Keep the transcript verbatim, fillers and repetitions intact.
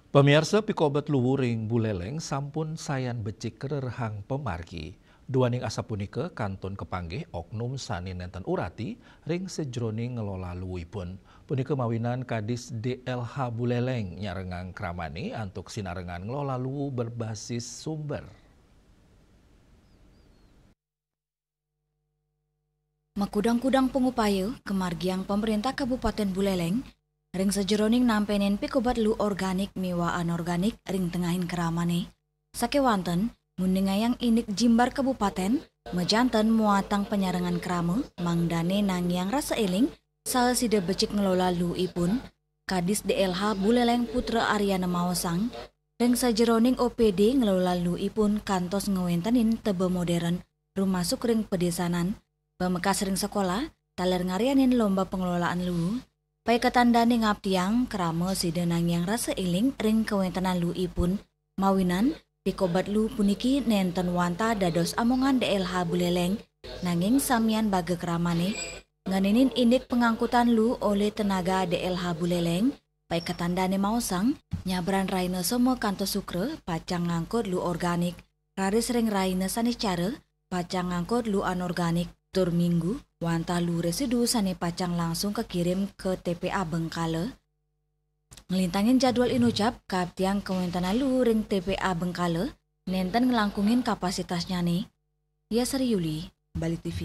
Pamiarsa, pikobet luwu ring Buleleng sampun sayan becik karerehang pamargi. Duaning asapunika kantun kapanggih oknum sane nenten urati ring sajeroning ngelola luwuipun. Punika mawinan Kadis D L H Buleleng nyarengang kramane antuk sinarengan ngelola luwu berbasis sumber. Makudang-kudang pangupaya kamargiang Pamarentah Kabupaten Buleleng ring sajeroning nampenin pikobet luwu organik miwah anorganik ring tengahing kramane. Sakewanten, nguningayang indik jimbar kabupaten, majanten muatang panyarengan krama, mangdane nangiang rasa eling, saha sida becik ngelola luwuipun, Kadis D L H Buleleng Putra Aryana maosang, ring sajeroning O P D ngelola luwuipun kantos ngwentenin teba modern, rumasuk ring padesanan, pamekas ring sekolah, taler ngaryanin lomba pengelolaan luwu. Paiketan dane ngaptiang krama sida nangiang rasa eling ring kawentenan luwuipun, mawinan pikobet luwu puniki nenten wantah dados amongan D L H Buleleng, nanging samian baga kramane, ngeninin indik pangangkutan luwu olih tenaga D L H Buleleng. Paiketan dane maosang, nyabran rahina Soma kantos Sukra pacang ngangkut luwu organik, raris ring rahina Saniscara pacang ngangkut luwu anorganik, tur Minggu wantah luwu residu sane pacang langsung kakirim ka T P A Bengkala. Nglintangin jadwal inucap, kaaptiang kawentenan luwu ring T P A Bengkala nenten nglangkungin kapasitasnyane. Yasari Yuli, Bali T V.